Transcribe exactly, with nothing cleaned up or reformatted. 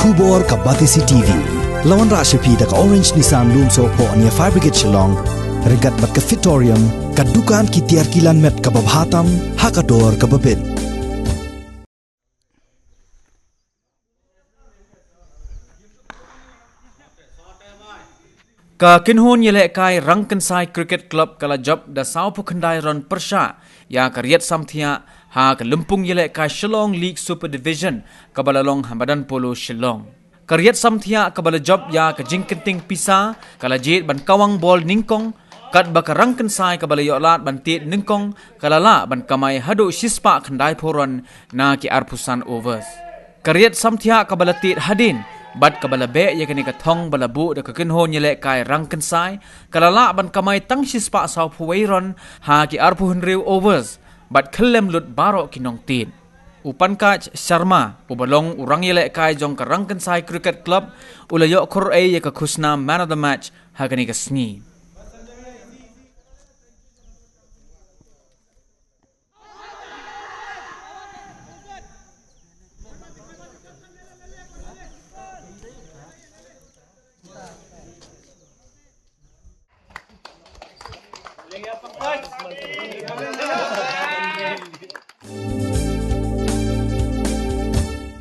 Khubor ka Batesi T V. La wanrah sha phi da ka Orange Nissan Lumsohphoh near Fire Brigade Shillong. Ryngkat bad ka Fitorium, ka dukan ki tiar kilan met kaba bha tam ha ka dor kaba bit. Ka kynhun ïalehkai Rangkynsai Cricket Club ka la jop da sawphew khyndai run pyrshah ïa ka Riat Samthiah ha ka lympung ïalehkai Shillong League Super Division kaba la long ha madan polo Shillong. Ka Riat Samthiah kaba la jop ïa ka jingkynting pisa ka la jied ban kawang bol nyngkong, katba ka Rangkynsai kaba la ïoh lad ban tied nyngkong ka la lah ban kamai haduh shispah khyndaiphew run na ki arphew san overs. Ka Riat Samthiah kaba la tied hadien bad kaba la beh ïa kane ka thong ba la buh da ka kynhun ïalehkai Rangkynsai ka la lah ban kamai tang shispah sawphew wei run ha ki arphew hynriew overs bad khyllem lut baroh ki nongtied. U Pankaj Sharma uba long u rangïalehkai jong ka Rangkynsai Cricket Club u la ïoh khur ei ïa ka khusnam Man of the Match ha kane ka sngi.